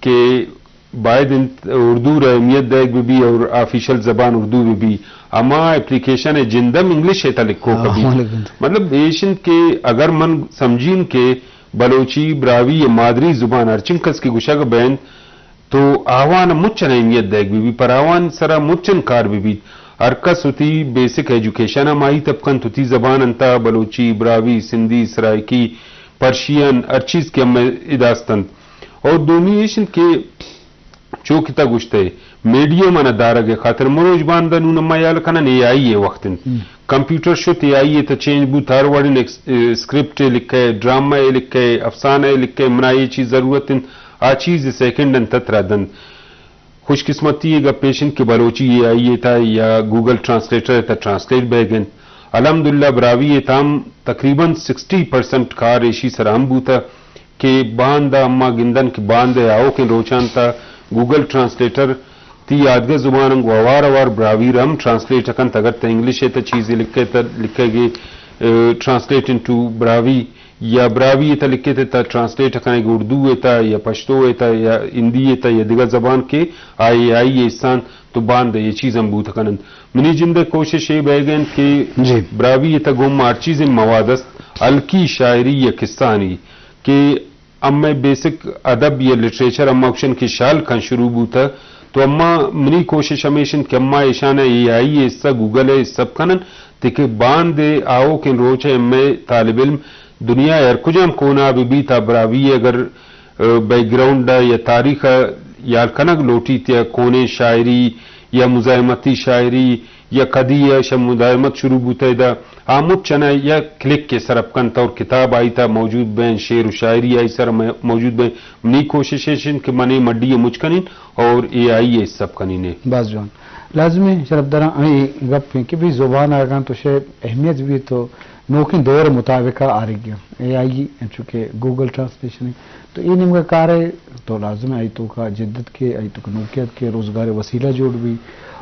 کہ باید انت اردو را اہمیت دئیگ بہ بی اور آفیشل زبان اردو بہ بی۔ ہما اپلیکیشن ءِ جند ہم انگلش ءِ تہ لکھوک ہاں، بی۔ ہاں، لکھنت۔ مطلب ایش انت کہ اگر من سمجھین کہ بلوچی، براہوئی ءِ مادری زبان ہرچنکس کہ گوشگ بہ انت، تو آوان مچن اہمیت دئیگ بہ بیت، پر آوان سرا مچن کار بہ بیت۔ ہر کس وتی بیسک ایجوکیشن ہم آئی تب کنت، وتی زبان انت، بلوچی، براہوئی، سندھی، سرائیکی، پرشین، ہر چیز کہ ہم ادا است انت۔ اور دومی ایش انت کہ چو کہ تہ گوشتئے، میڈیم انا دارگ ءِ خاطر مروچ باندا نون ما ہیال کنن اے آئی ءِ وخت انت۔ ہم۔ کمپیوٹر شت، اے آئی ءِ تہ چینج بوت، ہر وڑیں ایکس-، اے، اسکرپٹ ءَ لکھئے، ڈرامہ ءَ لکھئے، افسانہ ءَ لکھئے، منا اے چیز ضرورت انت، آ چیز سیکنڈ انت ترا دنت۔ خوش قسمتی ءِ گپ ایش انت کہ بلوچی اے آئی ءِ تہ یا گوگل ٹرانسلیٹر ءِ تہ ٹرانسلیٹ بئیگ انت۔ الحمدللہ براہوئی ءِ تہ ہم تقریباً سکسٹی پرسنٹ کار ایشی سرا ہم بوتہ کہ باندا ما گندن کہ باندا آؤکیں روچان تہ گوگل ٹرانسلیٹر تی یادگہ زبان انگو اوار اوار براہوئی را ہم ٹرانسلیٹ کنت۔ اگر تہ انگلش ءِ تہ چیزے لکھئے تہ لکھئے گے، اے، ٹرانسلیٹ انٹو براہوئی، یا براہوئی ءِ تہ لکھیت تہ ٹرانسلیٹ کنگ اردو ءِ تہ یا پشتو ءِ تہ یا ہندی ءِ تہ یا دگہ زبان کہ آئی آئی ءِ حصہ انت، تو باندا اے چیز ہم بوت کننت۔ منی جند ءِ کوشش اے بئیگ ءَ انت کہ جی۔ براہوئی ءِ تہ گوں ما ہر چیزیں مواد است، ہلکی شاعری یا قصہانی کہ ہمے بیسک ادب یا لٹریچر ہما گوشن کہ شال کن شروع بوتہ، تو ہما منی کوشش ہمیش انت کہ ہما ایشان ءَ اے آئی ءِ حصہ، گوگل ءِ حصہ بکنن، تاکہ باند ءَ آؤکیں روچ ءَ ہمے طالب علم دنیا ءِ ہر کجام کونا بہ بیت، آ براہوئی ءِ اگر، ءَ، بیک گراؤنڈ ءَ یا تاریخ ءَ یال کنگ لوٹیت یا کونیں شاعری یا مزاحمتی شاعری یا کدی ءَ شہ مزاحمت شروع بوتہ ادا، آ مچ انا یک کلک ءِ سرپ کنت اور کتاب آئی تہ موجود بین، شعر و شاعری آئی سر م-، موجود بین۔ منی کوشش ایش انت کہ من اے مڈی ءَ مچ کنین اور اے آئی ءِ حصہ بکنین۔ باز جوان۔ لازمی شرفداراں اے گپ انت کہ بھئی زبان اگاں تو شے اہمیت بی تو نوکیں دور مطابق آرگی۔ اے آئی انچو کہ گوگل ٹرانسلیشن انت۔ تو اے نیمگا کار ءَ تو لازم ہے آئی توکا جدت کے، آئی توکا نوکیت کے، روزگار ءِ وسیلہ جوڑ بی۔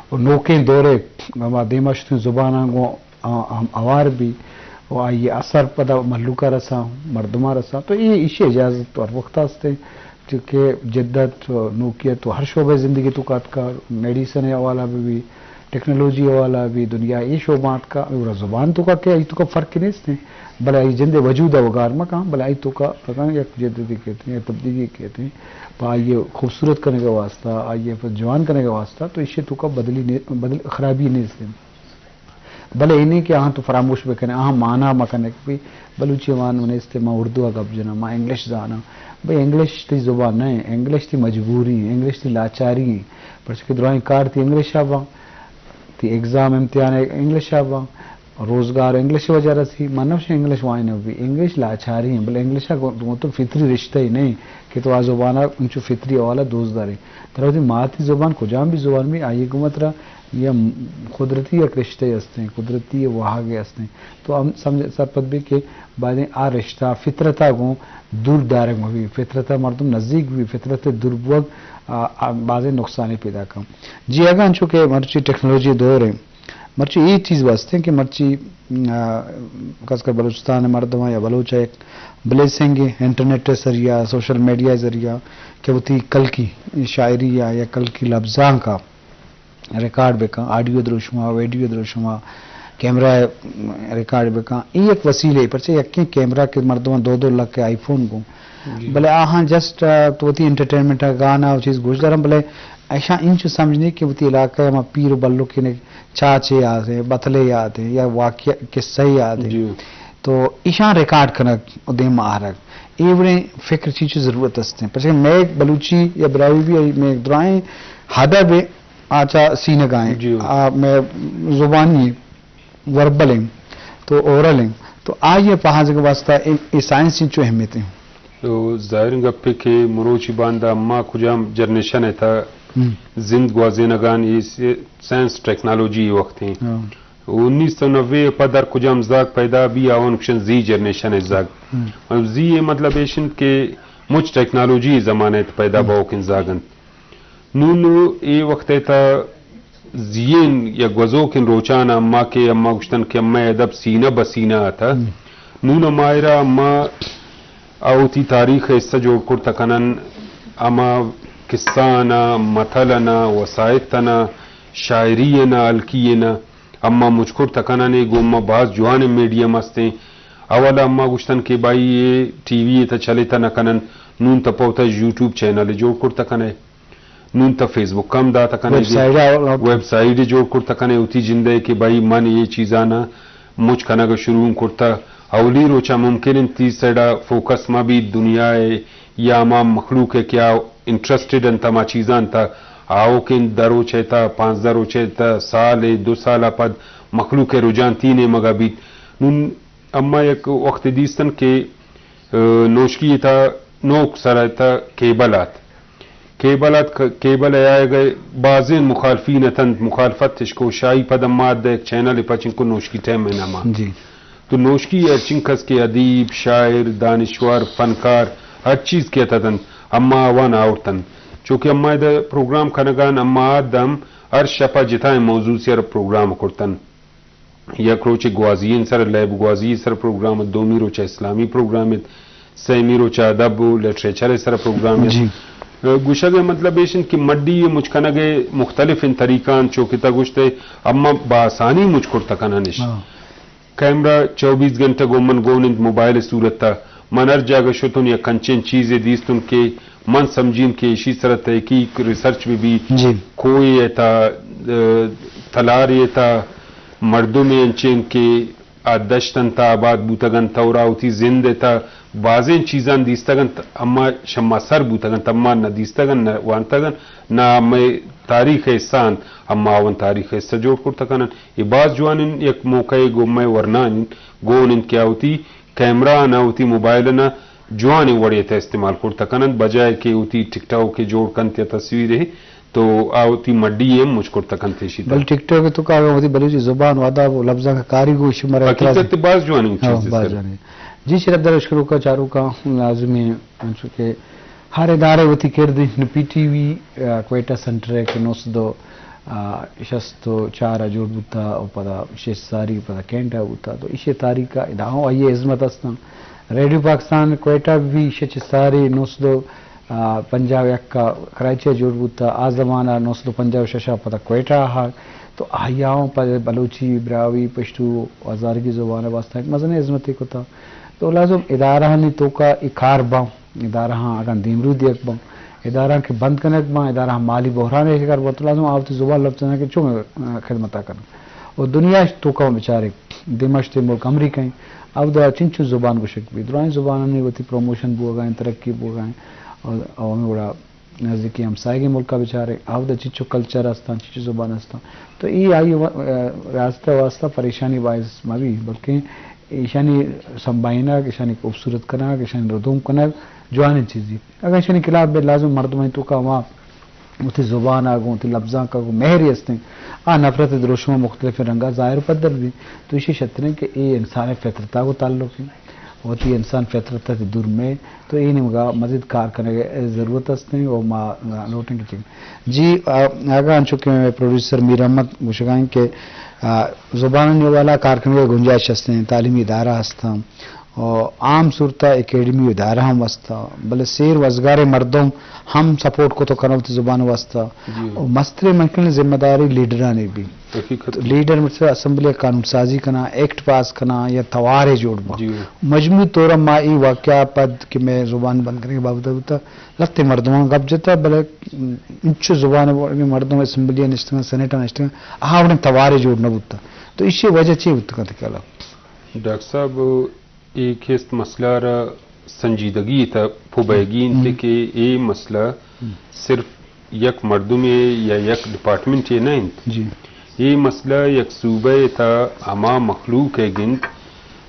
اور نوکیں دور ءَ ہما دیما شتیں زباناں گوں آ، ہم اوار بی و آئی ءِ اثر پدا مہلوک ءَ رساں، مردماں رساں۔ تو اے ایشی اجازت تو ہر وقت است انت، چونکہ جدت، نوکیت تو ہر شعبہ زندگی توکا اتکا، میڈیسن ءِ حوالہ بہ بی، ٹیکنالوجی ءِ حوالہ بہ بی، دنیا ءِ اے شعبہ اتکا، اور زبان توکا کہ آئی توکا فرق نیست انت، بلے آئی جند ءِ وجود ءَ وگار مکاں، بلے آئی توکا اگاں یک جدتے کیت یا تبدیلی کیت، پہ آئی ءِ خوبصورت کنگ ءِ واسطہ، آئی ءِ پہ جوان کنگ ءِ واسطہ، تو ایشی توکا بدلی نے-، بدل خرابی نیست انت۔ بلے اے نہ کہ آہاں تو فراموش بہ کنے، آہاں مانا مہ کنے کہ بھئی بلوچی وان من است، ما اردو ءَ گپ جناں، ما انگلش زاناں۔ بھئی انگلش تئی زبان نہ انت، انگلش تئی مجبوری انت، انگلش تئی لاچاری انت۔ پرچہ کہ درائیں کار تئی انگلش ءَ باں، تئی ایگزام امتحان انگلش ءَ باں، روزگار انگلش ءِ وجہ رسی۔ من نہ گوشاں انگلش وان نہ بی، انگلش لاچاری انت، بلے انگلش ءَ گوں، گوں تو فطری رشتہ ئے نہ انت کہ تو آ زبان ءَ انچو فطری حوالہ دوست دارے۔ ترا وتی ماتی زبان کجام بھی زبان بی، آئی ءَ گوں ترا یا قدرتی یک رشتہ ئے است انت، قدرتی واہگے است انت۔ تو ہم سمجھ، سرپد بی کہ بایدیں آ رشتہ فطرت ءَ گوں دور دارگ مہ بی، فطرت ءَ مردم نزیک بی، فطرت ءِ دور بوگ، آ، آ، بازیں نقصانے پیدا کن۔ جی اگاں انچو کہ مرچی ٹیکنالوجی دور انت، مرچی اے چیز واسطے کہ مرچی، آ، خاص کر بلوچستان ءِ مردماں یا بلوچ ءَ یک بلیسنگ انٹرنیٹ ءِ ذریعہ، سوشل میڈیا ءِ ذریعہ کہ وتی کلکی شاعری ءَ یا کلکی لبزانک ءَ ریکارڈ بکن، آڈیو دروشم ءَ، ویڈیو دروشم ءَ، کیمرہ ءَ ریکارڈ بکن۔ اے یک وسیلے، پرچہ یکیں کیمرہ کہ مردماں دو دو لکھ ءِ آئی فون گوں۔ جی۔ بلے آہاں جسٹ، آ، تو وتی انٹرٹینمنٹ ءَ گانا و چیز گوش دارن، بلے ایشاں انچو سمجھ نہیں کہ وتی علاقہ ءِ ہما پیر و بلوکیں چاچے یاد ہیں، بتلے یاد ہیں یا واقعہ قصہ یاد ہیں۔ جی۔ تو ایشاں ریکارڈ کنگ و دیم آرگ۔ اے وڑیں فکر چی چی ضرورت است ہیں۔ پرچہ مئے بلوچی یا براہوئی بھی مئے درائیں ادب آ چہ سینگ ءَ ایں۔ جی۔ آ مئے زبانی ایں، وربل ایں، تو اورل ایں۔ تو آئی ءِ پہازگ ءِ واسطہ اے، اے سائنس انچو اہمیت ایں۔ تو ظاہریں گپے کہ مروچی باندا ما کجام جنریشن ءِ تہ ہم۔ زند گوازینگ ءَ ایں، اے س-، سائنس ٹیکنالوجی ءِ وقت ایں۔ ہاں۔ انیس سو نوے ءَ پد ہر کجام زاگ پیدا بی، آوان گوشن زی جنریشن ءِ زاگ۔ ہم۔ زی ءِ مطلب ایش انت کہ مچ ٹیکنالوجی ءِ زمانہ ءِ تہ پیدا ہم۔ بوکیں زاگ انت۔ نون اے وقت ءِ تہ زیین یا گوزوکیں روچان ءَ ما کہ اما گوشتن کہ اما ادب سینہ بہ سینہ ءَ تہ۔ ہم۔ نون ہما ءَ را اما آ وتی تاریخ ءِ حصہ جوڑ کرت کنن، اما کسہ انا، متل انا، وسائت انا، شاعری انا، ہلکی انا، اما مچ کرتہ کنن، گوں ما باز جوانیں میڈیم استیں۔ اول اما گوشتن کہ بھائی اے ٹی وی ء تہ چلیتہ نہ کنن، نون تہ پہ وتا یوٹیوب چینل جوڑ کرتہ کنئے، نون تہ فیس بک ہم داتہ کنئے، ویب سائٹ ء ویب سائٹ جوڑ کرتہ کنئے، وتی جندئے کہ بھائی من اے چیزانا مچ کنگ ء شروع کرتہ۔ اولی روچا ممکن انت تی سائیڈا فوکس مہ بیت دنیا ء یا ہما مخلوق ء کہ آ انٹرسٹڈ انت ہما چیزاں تہ، آؤکیں دہ روچ ء تہ، پانزدہ روچ ء تہ، سال ء دو سال ء پد مخلوق ء رجحان تی نیمگا بیت۔ نون اما یک وقت دیستن کہ، ء، نوشکی ء تہ نوک سر ء تہ کیبل آت۔ کیبل آت، ک-، کیبل ء آیگ ء بازیں مخالفین اتنت، مخالفت اش کو، شاہی پد اما دہ یک چینل ء پچ انکو نوشکی ٹائم ء نام آ۔ جی۔ تو نوشکی ء ہرچنکس کہ ادیب، شاعر، دانشور، فنکار، ہر چیز کہ اتنت، اما آوان آورتنت۔ چونکہ اما ادا پروگرام کنگان، اما آ دم ہر شپ ء جتائیں موضوع سر پروگرام کرتن۔ یک روچے گوازی سر، لیب گوازی سر پروگرام، دومی روچے اسلامی پروگرام ات، سیمی روچے ادب و لٹریچر سر پروگرام ات۔ جی۔ گوشگ ء مطلب ایش انت کہ مڈی ء مچ کنگ ء مختلف انت طریقہ انت، چو کہ تا گوشت ء اما بآسانی مچ کرتہ کنن اش۔ ہاں۔ کیمرہ چوبیس گھنٹہ گوں من گون انت موبائل صورت ء۔ من ہر جاگہ شتن یک انچیں چیزے دیستن کہ من سمجھین کہ ایشی سرا تحقیق، ریسرچ بہ بی۔ جی۔ کوہ ء تا، ء، تلار ء تا مردم انچیں کہ آ دشت انت، آباد بوتگ انت، اور آ وتی زند ء تہ بازیں چیزاں دیستگ انت، اما شما سر بوتگ انت، اما نہ دیستگ انت، نہ وانتگ انت، نہ مئے تاریخ ء حصہ انت، اما آوان تاریخ ء حصہ جوڑ کرتہ کنن۔ اے باز جوانیں یک موقع ء گوں مئے ورنان گون انت کہ آ وتی کیمرہ آناں، وتی موبائل آناں جوانیں وڑے ء تہ استعمال کرتہ کننت، بجائے کہ وتی ٹک ٹاک ء جوڑ کنت یا تصویرے تو آ وتی مڈی ء ہم مچ کرتہ کنت ایشی تہ۔ بلے ٹک ٹاک ء تو کہ اگاں وتی بلوچی زبان و ادب و لبزانک ء کاری گوش مارا اعتراض حقیقت ء باز جوانیں چیز باز سر۔ جوانیں۔ جی شرف دار اشکروکا چاروکا لازمی انچو کہ ہر ادارے وتی کرد انت۔ نو پی ٹی وی، آ، کوئٹہ سینٹر ء کہ نو سد و، آ، شست و چار ء جوڑ بوتا و پدا شش ساری پدا کینٹ ء بوتا تو ایشی تاریخ ء ادا ہوں آئی ء ہزمت استاں۔ ریڈیو پاکستان کوئٹہ بھی شش ساری نو سد و آ، پنجاہ و یک ء کراچی ء جوڑ بوت، آ زمانہ نو سد و پنجاہ و شش ء پدا کوئٹہ ء آہگ، تو آئی ء ہم پہ بلوچی، براہوئی، پشتو و ہزارگی زبان ء واستہ یک مزنیں ہزمتے کتگ۔ تو لازم ادارہانی توکا اے کار باں، ادارہاں اگاں دیمرو دیگ باں، ادارہاں کہ بند کنگ باں، ادارہاں مالی بحران ء شکار باں، تو لازم آ وتی زبان لبزانک ء چون خدمت ء کناں۔ و دنیا ء توکا بچارے دیماشتے ملک امریکہ انت، اودا چنچو زبان گوشگ بیت، درائیں زبانانی وتی پروموشن بوگا انت، ترقی بوگا انت، اور عوامی وڑا نزدیکی ہمسایگی ملکا بچارے، اودا چنچو کلچر استان، چنچو زبان استان۔ تو ای آئی و-، ریاست واسطہ پریشانی باعث مہ بی، بلکہ ایشانی سمبھائینگ، ایشانی خوبصورت کنگ، ایشانی ردوم کنگ جوانیں چیزی۔ اگاں ایشانی خلاف بے لازم مردمانی توکا ہما وتی زبان ء گوں وتی لبزانک ء گوں مہرے استیں، آ نفرت ء دروشم ء مختلفیں رنگ ء ظاہر ء پدر بیت، تو ایشی شتریں کہ اے انسان ء فطرت ء گوں تعلق انت، وتی انسان فطرت ء دور مئے، تو اے نیمگ ء مزید کار کنگ ء ضرورت استیں و ما لوٹیں کہ چی۔ جی، آ، اگاں انچو کہ پروڈیوسر میر احمد گوشگا انت کہ، آ، زبانانی حوالہ کار کنگ ء گنجائش استیں، تعلیمی ادارہ استاں، و عام صورت ء اکیڈمی و ادارہ ہم واسطہ، بلے سیر وزگاریں مردم ہم سپورٹ کت کناں وتی زبان واسطہ۔ جی۔ و مستریں ممکن ذمہ داری لیڈرانی بی۔ حقیقت۔ لیڈر مثل اسمبلی قانون سازی کناں، ایکٹ پاس کناں یا توارے جوڑ باں۔ جی۔ مجموعی طور ما ای واقعہ پد کہ میں زبان بند کرنے کے بابت بوتا، لتے مردمان گپ جتا، بلے انچو زبان مردم اسمبلی نشتگاں، سینیٹ نشتگاں، آوڑیں توارے جوڑ نہ بوتا۔ تو ایشی وجہ چی بوتا کہتے کلا؟ ڈاکٹر صاحب، اے کیست مسئلہ را سنجیدگی ء تہ پہ بئیگی انت ہم۔ کہ اے مسئلہ ہم۔ صرف یک مردمے یا یک ڈپارٹمنٹے نہ انت۔ جی۔ اے مسئلہ یک صوبہ ء تہ ہما مخلوق ء گند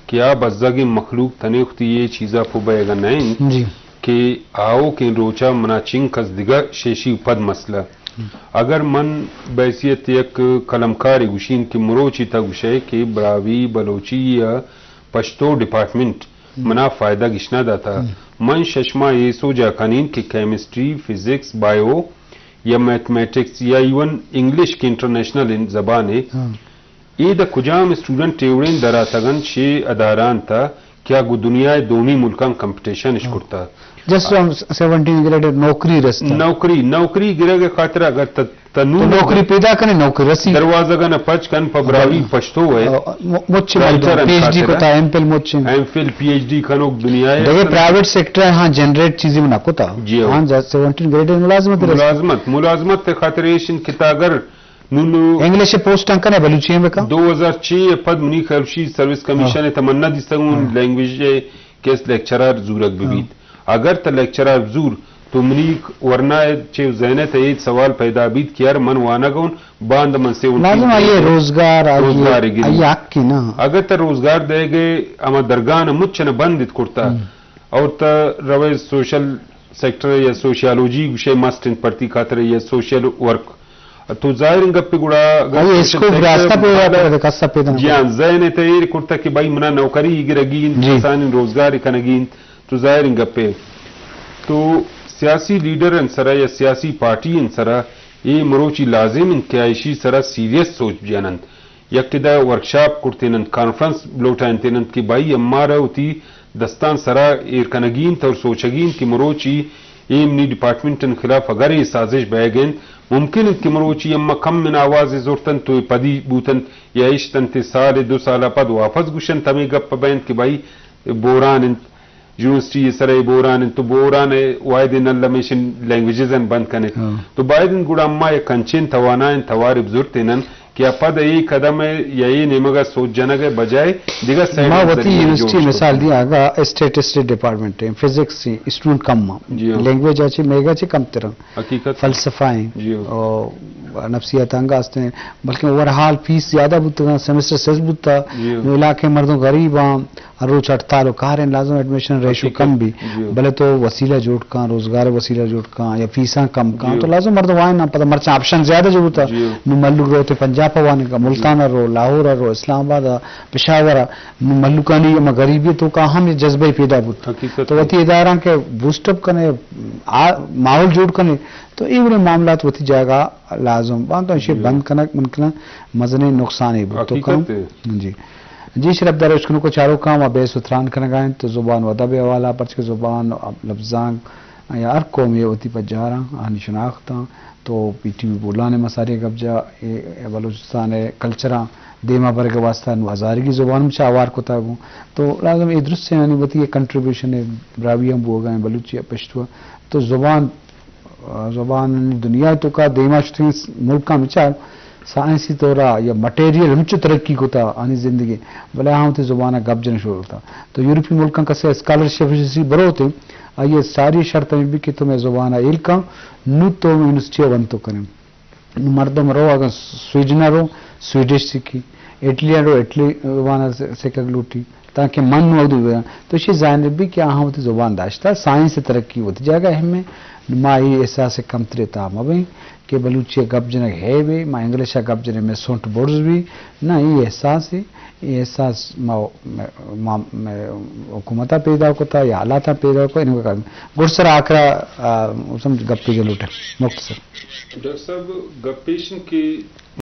کہ آ بزگیں مخلوق تنے وتی اے چیزا پہ بئیگا نہ انت جی۔ کہ آؤکیں روچا منا چنکس دگہ شیشی و پد مسئلہ۔ ہم۔ اگر من بحیثیت یک قلمکارے گوشین کہ مروچی تہ گوشئے کہ براہوئی، بلوچی یا پشتو ڈپارٹمنٹ ہم۔ منا فائدہ گیش نہ داتا۔ ہم۔ من ششما اے سوجا کنین کہ کیمسٹری، فزکس، بائیو یا میتھمیٹکس یا ایون انگلش کہ انٹرنیشنل زبانے، ہاں۔ اے دہ کجام اسٹوڈنٹ ٹیوڑیں دراتگنت شے اداران تہ کہ آ گوں دنیا ءِ دومی ملکاں کمپٹیشن اش کرتا۔ جسٹ ہم سیونٹین گریڈ نوکری رستا۔ نوکری، نوکری گرگ ءِ خاطر اگر ت-، تنور تو نوکری پیدا کنے، نوکری رسی۔ دروازگ ءَ نہ پچ کن، پہ براہوئی پشتو ءِ آ، م-، مچ ڈاکٹر پی ایچ ڈی انت کتا، خاطر ایم فل مچ۔ M Phil, P H D کنوک دنیا ءِ دگہ پرائیویٹ سیکٹر ءَ ہاں جنریٹ چیزی نہ کتا۔ جی ہو۔ ہاں، جا سیونٹین گریڈ ملازمت رسی۔ ملازمت، ملازمت ءِ خاطر ایش انت کہ تا اگر نوں انگلش ءِ پوسٹ انکن ءَ بلوچی ءَ بکن۔ دو ہزار چھ ءَ پد منی خیال شی سروس کمیشن ءِ تمنا دیستگ اوں لینگویج ءِ کہ لیکچرار زورگ بہ بیت۔ اگر تہ لیکچرار زور تو منی ورنا ءَ چہ ذہن ءَ تہ اے سوال پیدا بیت کہ یار من وانگ اوں، باند من سے اوں لازم آئی ءَ روزگار، آئی ءَ، روزگار گری۔ آئی ءَ حق نا۔ اگر تہ روزگار دئیگ ءِ ہما درگاہ ءَ مچ نہ بند ات کرتا، اور تہ روے سوشل سیکٹر یا سوشیالوجی گوشے مست انت پرتی خاطر یا سوشل ورک۔ تو ظاہر گپے گڑا اگر آئی سوشل اسکوپ سیکٹر راستہ پیدا مطلب کرتے، کسا پیدا نہ جی ہاں، کرتے۔ ذہن ءَ تہ ایر کرتا کہ بھائی منا نوکری گرگی انت، جی۔ کسانی روزگار کنگی انت۔ تو ظاہر گپے تو سیاسی لیڈر ان سرا یا سیاسی پارٹی ان سرا اے مروچی لازم انت کہ ایشی سرا سیریس سوچ بجننت۔ یک ادا ورکشاپ کرتیننت، کانفرنس لوٹائینتیننت کہ بھائی امارا وتی دستان سرا ایر کنگی انت اور سوچگی انت کہ مروچی اے منی ڈپارٹمنٹن خلاف اگر اے سازش بئیگ انت، ممکن انت کہ مروچی اما کم من آواز زرتنت تو اے پدی بوتنت یا اشتنت، سال دو سال پد واپس گوشنت ہمے گپ بینت کہ بھائی بحران انت۔ یونیورسٹی ءِ سرا اے بحران انت، تو بحران ءِ واحد نل ہمیشن لینگویجز ان بند کنیت۔ ہاں۔ تو باید انت گڑا اما یک انچیں توانائیں توارے بزرتینن کہ آ پد اے قدم ءَ یا اے نیمگ ءَ سوچ جنگ ءِ بجائے دگہ سائیڈ ما ءَ وتی ذریعہ یونیورسٹی جوڑ مثال شتگ۔ دیا، اگا اسٹیٹسٹک ڈپارٹمنٹ ءَ فزکس ءِ اسٹوڈنٹ کم آں، جی ہاں۔ لینگویج ءَ چہ میگا چہ کم تر آں۔ حقیقت۔ فلسفہ ایں، جی ہاں۔ او نفسیات انگا است ایں، بلکہ اوور ہال فیس زیادہ بوتگاں، سیمسٹر سست بوتا، جی ہاں۔ نوں علاقے مردم غریب آں، ہر روچ ہڑتال و قہر انت، لازم ایڈمیشن ریشو حقیقت۔ کم بی۔ جی۔ بلے تو وسیلہ جوڑ کن، روزگار وسیلہ جوڑ کن یا فیساں کم کن، جی۔ تو لازم مردم وائن نہ، پدا مرچاں آپشن زیادہ جو بوتا، جی۔ نوں ملک روت پنجاب وانگا، ملتان رو، لاہور رو، اسلام آباد، پشاور، نوں ملکانی ہما غریبی توکا ہم یہ جذبہ پیدا بوت۔ حقیقت۔ تو وتی اداراں کہ بوسٹ اپ کنے، آ، ماحول جوڑ کنے، تو اے وڑیں معاملات وتی جاگہ لازم بانت، تو ایشی جی۔ بند کنگ ممکن مزنیں نقصانے بوت۔ تو حقیقت کم۔ ہے۔ جی۔ جی شرف دار اشکنوک و چاروکاں، ما بحث و تران کنگا انت تو زبان و ادب ءِ حوالہ، پرچہ کہ زبان و لبزانک یا ہر قومے وتی پجاراں، آنی شناختاں، تو پی ٹی وی بولان ءَ ما ساری گپ جا، اے، اے بلوچستان ءِ کلچراں دیما برگ ءِ واسطہ نوں ہزارگی زبان ہم چہ آوار کتگ اوں۔ تو لازم اے درستیں آنی وتی اے کنٹریبیوشن ءِ، براہوئی ہم بوگا ایں، بلوچی ءَ پشتو ءَ۔ تو زبان زبان دنیا ءِ توکا دیما شتگیں ملکاں بچار، سائنسی طورا یا مٹیریل ہمچو ترقی کتا آنی زندگی، بلے آہاں وتی زبان ءَ گپ جنگ شروع کتا۔ تو یورپی ملکاں کسے اسکالرشپ رسی بروتے، آئی ءِ ساری شرط ہمیں بی کہ تو مئے زبان ءَ ہیل کن، نوں تو یونیورسٹی ءَ ونتو کنے۔ نوں مردم رو، اگاں سویڈن ءَ رو، سویڈش سکی، اٹلی ءَ رو، اٹلی زبان ءَ سکگ لوٹی۔ تانکہ من نوں اگدو بیاں۔ تو ایشی ءِ ظاہر بی کہ آہاں وتی زبان داشتہ، سائنس ءِ ترقی وتی جاگہ اہم ایں۔ ما اے احساس ءِ کمتری ءِ تہا مہ بیں کہ بلوچی ءَ گپ جنگ ہے بی، ما انگلش ءَ گپ جنیں مئے سنٹ برز بی۔ نہ، اے احساس ایں، اے احساس ما، ما، ما حکومت ءَ پیدا کتا یا حالات ءَ پیدا کتا، انوں کا گڈسر آخرا، آ، سمجھ گپے جو لوٹے، مختصر۔ ڈاکٹر صاحب، گپ ایش انت کہ